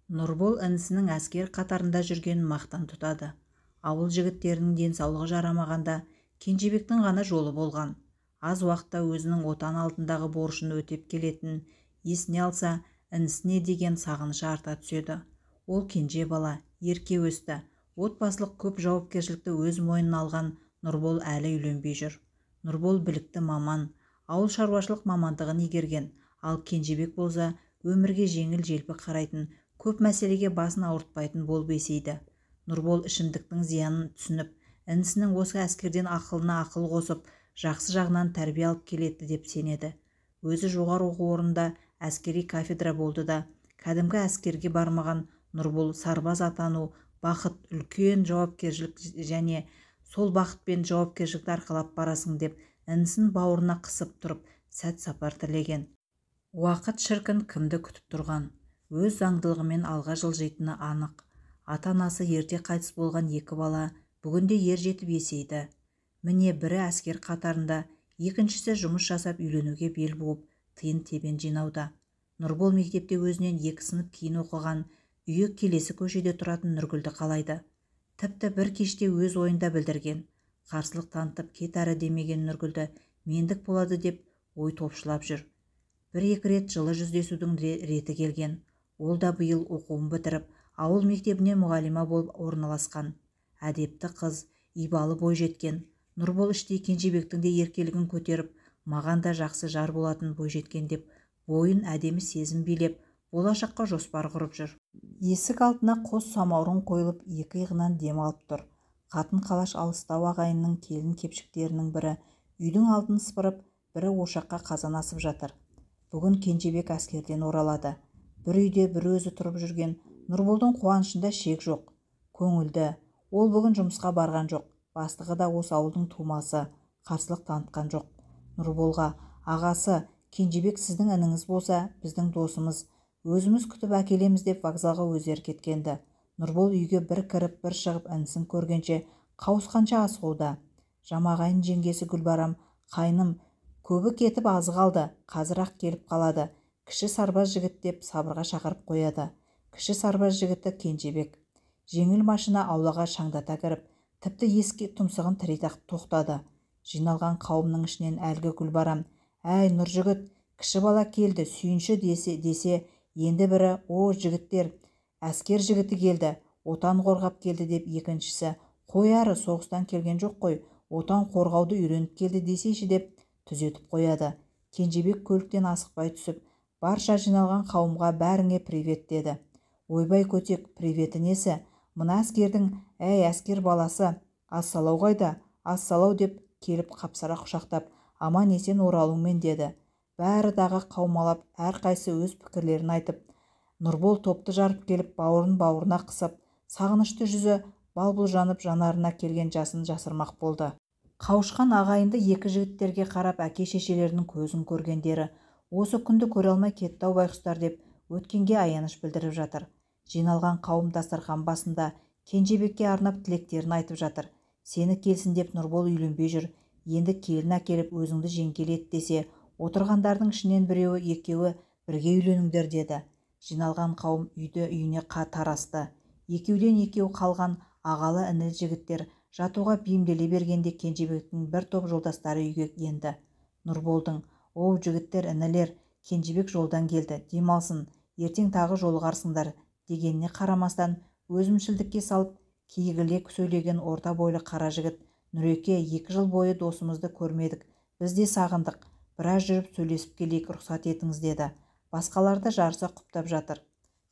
Нұрбол інісінің әскер қатарында жүргенін мақтан тұтады. Ауыл жігіттерінің денсаулығы жарамағанда Кенжебектің ғана жолы болған. Аз уақытта өзінің отан алдындағы борышын өтеп келетінін есіне алса, інісіне деген сағынышы арта түседі. Ол кенже бала, ерке өсті. Отбасылық көп жауапкершілікті өз мойнына алған Нұрбол әлі үйленбей жүр. Нұрбол білікті маман, ауыл шаруашылық мамандығын игерген, ал Кенжебек болса, өмірге жеңіл-желпі қарайтын, көп мәселеге басын ауыртпайтын болып есейді. Нұрбол ішімдіктің зиянын түсініп, інісінің осы әскерден ақылына ақыл қосып, жақсы жағынан тәрбие алып келеді деп сенеді. Өзі жоғары оқу орнында әскери кафедра болды да, кәдімгі әскерге бармаған Нұрбол сарбаз атану бақыт, үлкен жауапкершілік және сол бақыт пен жауапкершілікті арқалап барасың деп інісін бауырына қысып тұрып сәт сапар тілеген. Уақыт шіркін кімді күтіп тұрған? Өз заңдылығымен алға жылжитыны анық. Ата-анасы ерте қайтыс болған екі бала бүгінде ер жетіп есейді. Міне бірі әскер қатарында, екіншісі жұмыс жасап үйленуге бел буып, тиын-тебен жинауда. Нұрбол мектепте өзінен 2 сынып кейін оқыған, үйі келесі көшеде тұратын Нұргүлді қалайды. Тіпті бір кеште өз ойында білдірген. Қарсылық танытып кет әрі демеген Нұргүлді мендік болады деп ой топшылап жүр. Бір-екі рет жылы жүздесудің реті келген. Ол да биыл оқуын бітіріп, ауыл мектебіне мұғалима болып орналасқан. Әдепті қыз, ибалы бойжеткен. Нұрбол іштей Кенжебектің де еркелігін көтеріп, маған да жақсы жар болатын бойжеткен деп, бойын әдемі сезім билеп, болашаққа жоспар құрып жүр. Есік алдына қос самаурын қойылып, екі иығынан дем алып тұр. Қатын қалаш алыстау ағайынның келін кепшіктерінің бірі үйдің алдын сыпырып, бірі ошаққа қазан асып жатыр. Бүгін Кенжебек әскерден оралады. Бір үйде бір өзі тұрып жүрген Нұрболдың қуанышында шек жоқ. Көңілді. Ол бүгін жұмысқа барған жоқ. Бастығы да осы ауылдың тумасы, қарсылық танытқан жоқ. Нұрболға, ағасы, Кенжебек сіздің ініңіз болса, біздің досымыз, өзіміз күтіп әкелеміз деп вокзалға өздері кеткенді. Нұрбол үйге бір кіріп, бір шығып інісін көргенше қауысқанша асығуда. Жамағайын жеңгесі Гүлбарам, қайным, көбі кетіп азы қалды, қазір-ақ келіп қалады. Кіші сарбаз жігіт деп сабырға шақырып қояды. Кіші сарбаз жігіті Кенжебек. Жеңіл машина аулаға шаңдата кіріп, тіпті есікке тұмсығын тірей тоқтады. Жиналған қауымның ішінен әлгі Гүлбарам, әй, Нұржігіт, кіші бала келді, сүйінші десе, енді бірі, о, жігіттер, әскер жігіті келді, отан қорғап келді деп екіншісі, қой әрі, соғыстан келген жоқ қой, отан қорғауды үйреніп келді десейші деп түзетіп қояды. Кенжебек көліктен асықпай түсіп, барша жиналған қауымға бәріңе привет деді. Ойбай көтек, приветі несі? Мына әскердің, әй, әскер баласы, ассалау қайда, ассалау деп келіп қапсыра құшақтап, аман есен оралуыңмен деді. Бәрі дағы қаумалап, әрқайсы өз пікірлерін айтып, Нұрбол топты жарып келіп, бауырын бауырына қысып, сағынышты жүзі бал-бұл жанып, жанарына келген жасын жасырмақ болды. Қауышқан ағайынды екі жігіттерге қарап, әке-шешелерінің көзін көргендері, осы күнді көре алмай кетті-ау байғұстар деп, өткенге аяныш білдіріп жатыр. Жиналған қауым дастархан басында Кенжебекке арнап тілектерін айтып жатыр. Сені келсін деп Нұрбол үйленбей жүр, енді келін әкеліп өзіңді жеңгелет десе, отырғандардың ішінен біреуі екеуі бірге үйленіңдер деді. Жиналған қауым үйді үйіне тарасты. Екеуден екеу қалған ағалы інілі жігіттер жатуға бейімделе бергенде Кенжебектің бір топ жолдастары үйге енді. Нұрболдың, оу жігіттер, інілер, Кенжебек жолдан келді, демалсын, ертең тағы жолығарсыңдар дегеніне қарамастан өзімшілдікке салып кейігілек сөйлеген орта бойлы қара жігіт, Нұреке, 2 жыл бойы досымызды көрмедік, біз де сағындық, біраз жүріп сөйлесіп келейік, рұқсат етіңіз деді. Басқаларды жарыса құптап жатыр.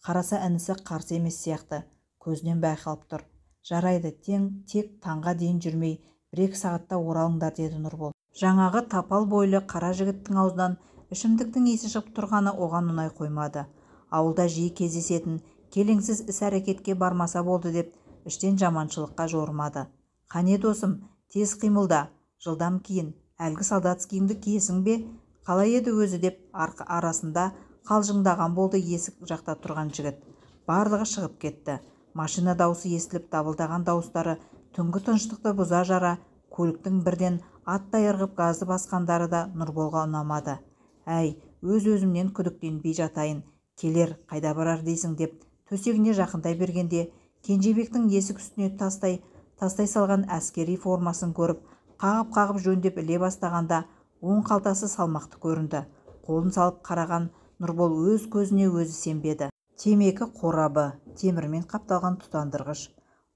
Қараса інісі қарсы емес сияқты, көзінен байқалып тұр. Жарайды, тек таңға дейін жүрмей, 1-2 сағатта оралыңдар деді Нұрбол. Жаңағы тапал бойлы қара жігіттің аузынан ішімдіктің иісі шығып тұрғаны оған ұнай қоймады. Ауылда жиі кездесетін келеңсіз іс-әрекетке бармаса болды деп іштен жаманшылыққа жорымады. Қане досым, тез қимылда, жылдам киін, әлгі солдатскийіңді киесің бе? Қалай еді өзі деп арасында қалжыңдаған болды есік жақта тұрған жігіт. Барлығы шығып кетті. Машина даусы естіліп, дабылдаған дауыстары түнгі тыныштықты бұза жара, көліктің бірден аттай ырғып газды басқандары да Нұрболға ұнамады. Әй, өз-өзімнен күдіктенбей жатайын, келер, қайда барар дейсің деп Төсегіне жақындай бергенде Кенжебектің есік үстіне тастай, тастай салған әскери формасын көріп, қағып-қағып жөндеп іле бастағанда оң қалтасы салмақты көрінді. Қолын салып қараған Нұрбол өз көзіне өзі сенбеді. Темекі қорабы, темірмен қапталған тұтандырғыш.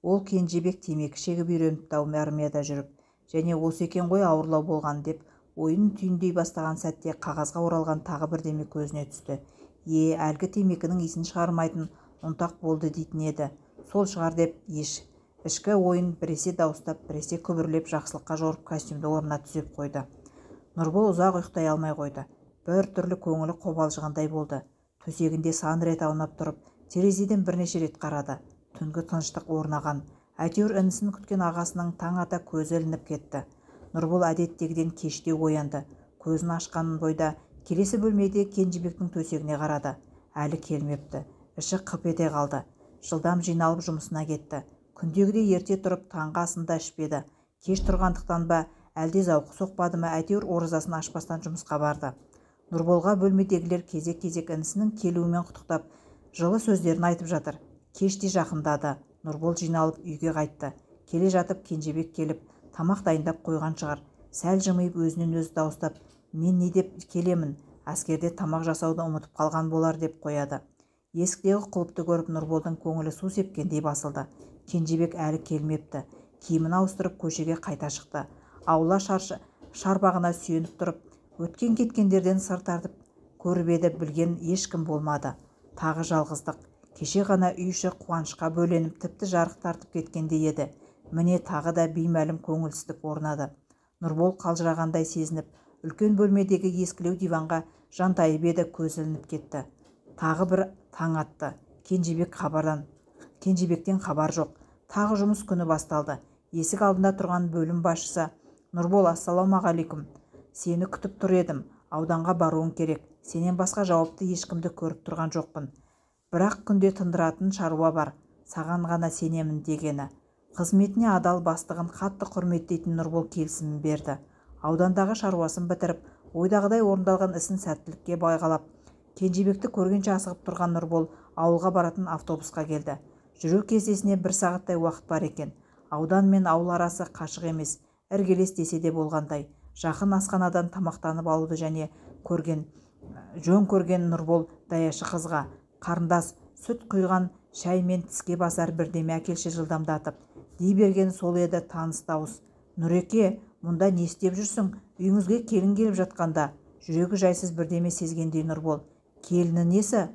Ол Кенжебек темекі шегіп үйреніпті-ау армияда жүріп. Және осы екен ғой ауырлау болған деп ойын түйіндей бастаған сәтте қағазға оралған тағы бірдеме көзіне түсті. Е, әлгі темекінің иісін шығармайтын ұнтақ болды дейтін еді. Сол шығар деп ішкі ойын біресе дауыстап, біресе күбірлеп жақсылыққа жорып костюмді орнына түзеп қойды. Нұрбол ұзақ ұйықтай алмай қойды. Бір түрлі көңілі қобалжығандай болды. Төсегінде сан рет аунап тұрып, терезеден бірнеше рет қарады. Түнгі тыныштық орнаған. Әйтеуір інісін күткен ағасының таң ата көзі ілініп кетті. Нұрбол әдеттегіден кеште оянды. Көзін ашқан бойда келесі бөлмеде Кенжебектің төсегіне қарады. Әлі келмепті. Іші қып ете қалды. Жылдам жиналып жұмысына кетті. Күндегідей ерте тұрып таңғы асын да ішпеді. Кеш тұрғандықтан ба, әлде зауқы соқпады ма, әйтеуір оразасын ашпастан жұмысқа барды. Нұрболға бөлмедегілер кезек-кезек інісінің келуімен құттықтап, жылы сөздерін айтып жатыр. Кеш те жақындады. Нұрбол жиналып үйге қайтты. Келе жатып Кенжебек келіп, тамақ дайындап қойған шығар. Сәл жымиып өзінен өзі дауыстап, мен не деп келемін, әскерде тамақ жасауды ұмытып қалған болар деп қояды. Есіктегі құлыпты көріп Нұрболдың көңілі су сепкендей басылды. Кенжебек әлі келмепті. Киімін ауыстырып көшеге қайта шықты. Аула шарбағына сүйеніп тұрып, өткен-кеткендерден сыр тартып көріп еді, білген ешкім болмады. Тағы жалғыздық. Кеше ғана үй іші қуанышқа бөленіп, тіпті жарық тартып кеткендей еді. Міне тағы да беймәлім көңілсіздік орнады. Нұрбол қалжырағандай сезініп, үлкен бөлмедегі ескілеу диванға жантайып еді, көзі ілініп кетті. Тағы бір таң атты. Кенжебектен хабар жоқ. Тағы жұмыс күні басталды. Есік алдында тұрған бөлім басшысы: Нұрбол, ассалаумағалейкум. Сені күтіп тұр едім. Ауданға баруың керек. Сенен басқа жауапты ешкімді көріп тұрған жоқпын. Бірақ күнде тындыратын шаруа бар. Саған ғана сенемін дегені. Қызметіне адал бастығын қатты құрметтейтін Нұрбол келісімін берді. Аудандағы шаруасын бітіріп, ойдағыдай орындалған ісін сәттілікке байғалап, Кенжебекті көргенше асығып тұрған Нұрбол ауылға баратын автобусқа келді. Жүру кестесіне бір сағаттай уақыт бар екен. Аудан мен ауыл арасы қашық емес, іргелес десе де болғандай. Жақын асханадан тамақтанып алуды және жөн көрген Нұрбол даяшы қызға: қарындас, сүт құйған шай мен тіске басар бірдеме әкелші жылдамдатып. Дей берген сол еді таныс дауыс: Нұреке, мұнда не істеп жүрсің? Үйіңізге келін келіп жатқанда. Жүрегі жайсыз бірдеме сезгендей Нұрбол: келіні несі?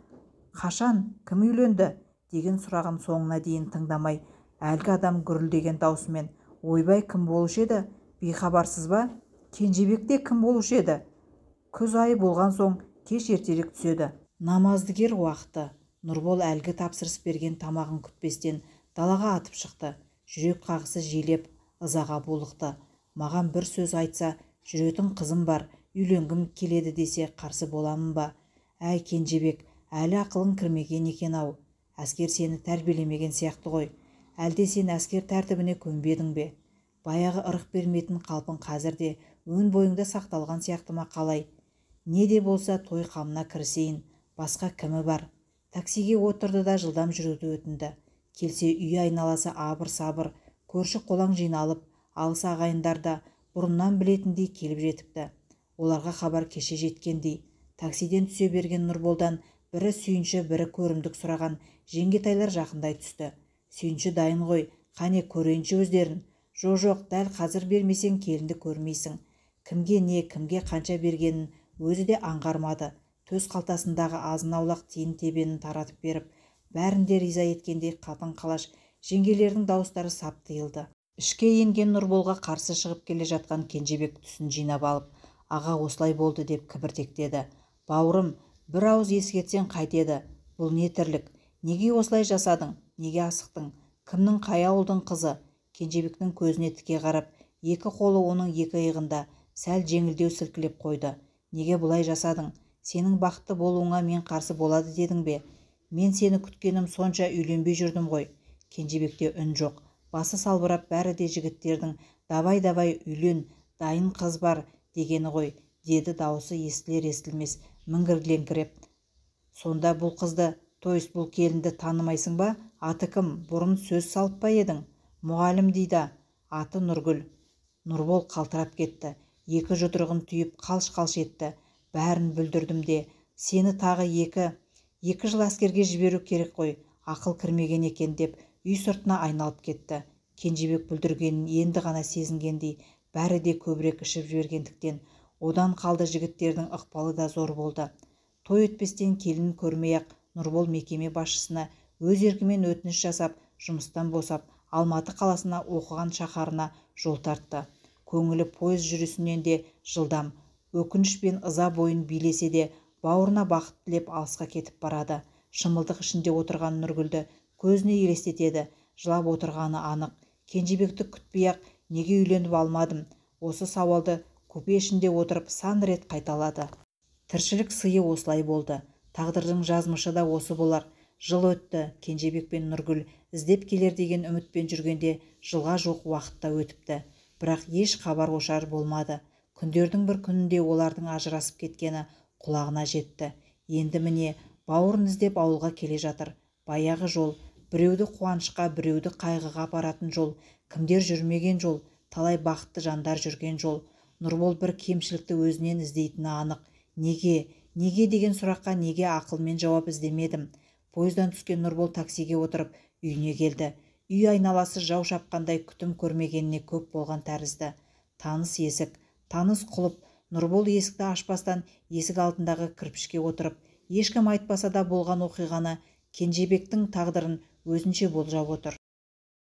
Қашан? Кім үйленді? Деген сұрағын соңына дейін тыңдамай, әлгі адам гүрілдеген даусымен: ойбай, кім болушы еді? Бейхабарсыз ба? Кенжебекте кім болушы еді? Күз айы болған соң кеш ертерек түседі. Намаздыгер уақыты. Нұрбол әлгі тапсырыс берген тамағын күтпестен далаға атып шықты. Жүрек қағысы жиілеп, ызаға булықты. Маған бір сөз айтса, жүретін қызым бар, үйленгім келеді десе қарсы боламын ба? Әй, Кенжебек, әлі ақылың кірмеген екен-ау. Әскер сені тәрбиелемеген сияқты ғой. Әлде сен әскер тәртібіне көнбедің бе? Баяғы ырық бермейтін қалпың қазір де өн бойыңда сақталған сияқты ма қалай? Не де болса той қамына кірісейін, басқа кімі бар? Таксиге отырды да жылдам жүруді өтінді. Келсе үй айналасы абыр-сабыр, көрші қолаң жиналып, алыс ағайындар да бұрыннан білетіндей келіп жетіпті. Оларға хабар кеше жеткендей. Таксиден түсе берген Нұрболдан бірі сүйінші, бірі көрімдік сұраған жеңгетайлар жақындай түсті. Сүйінші дайын ғой, қане көрейінші өздерін. Жоқ, дәл қазір бермесең келінді көрмейсің. Кімге не, кімге қанша бергенін өзі де аңғармады. Төс қалтасындағы азын-аулақ тиын тебенін таратып беріп, бәрін де риза еткендей қатын қалаш жеңгелердің дауыстары сап тыйылды. Ішке енген Нұрболға қарсы шығып келе жатқан Кенжебек түсін жинап алып, аға осылай болды деп кібіртектеді. Бауырым, бір ауыз ескертсең қайтеді? Бұл не тірлік? Неге осылай жасадың? Неге асықтың? Кімнің, қай ауылдың қызы? Кенжебектің көзіне тіке қарап, екі қолы оның екі иығында сәл жеңілдеу сілкілеп қойды. Неге бұлай жасадың? Сенің бақытты болуыңа мен қарсы болады дедің бе? Мен сені күткенім сонша үйленбей жүрдім ғой. Кенжебекте үн жоқ. Басы салбырап, бәрі де жігіттердің давай-давай үйлен, дайын қыз бар дегені ғой, деді дауысы естілер естілмес міңгірленкіреп. Сонда бұл қызды То есть бұл келінді танымайсың ба? Аты кім? Бұрын сөз салып па едің? Мұғалім дейді. Аты Нұргүл. Нұрбол қалтырап кетті. Екі жұдырығын түйіп қалш-қалш етті. Бәрін бүлдірдім де. Сені тағы екі жыл әскерге жіберу керек қой. Ақыл кірмеген екен деп үй сыртына айналып кетті. Кенжебек бүлдіргенін енді ғана сезінгендей, бәрі де көбірек ішіп жібергендіктен, одан қалды жігіттердің ықпалы да зор болды. Той өтпестен келінін көрмей-ақ Нұрбол мекеме басшысына өз еркімен өтініш жасап, жұмыстан босап, Алматы қаласына, оқыған шаһарына жол тартты. Көңілі пойыз жүрісінен де жылдам. Өкініш пен ыза бойын билесе де, бауырына бақыт тілеп алысқа кетіп барады. Шымылдық ішінде отырған Нұргүлді көзіне елестетеді, жылап отырғаны анық. Кенжебекті күтпей-ақ неге үйленіп алмадым? Осы сауалды купе ішінде отырып сан рет қайталады. Тіршілік сыйы осылай болды. Тағдырдың жазмышы да осы болар. Жыл өтті. Кенжебек пен Нұргүл іздеп келер деген үмітпен жүргенде жылға жуық уақыт та өтіпті. Бірақ еш хабар-ошар болмады. Күндердің бір күнінде олардың ажырасып кеткені құлағына жетті. Енді міне бауырын іздеп ауылға келе жатыр. Баяғы жол, біреуді қуанышқа, біреуді қайғыға апаратын жол, кімдер жүрмеген жол, талай бақытты жандар жүрген жол. Нұрбол бір кемшілікті өзінен іздейтіні анық. Неге? Неге деген сұраққа неге ақылмен жауап іздемедім? Пойыздан түскен Нұрбол таксиге отырып үйіне келді. Үй айналасы жау шапқандай күтім көрмегеніне көп болған тәрізді. Таныс есік, таныс құлып. Нұрбол есікті ашпастан есік алдындағы кірпішке отырып, ешкім айтпаса да болған оқиғаны, Кенжебектің тағдырын өзінше болжап отыр.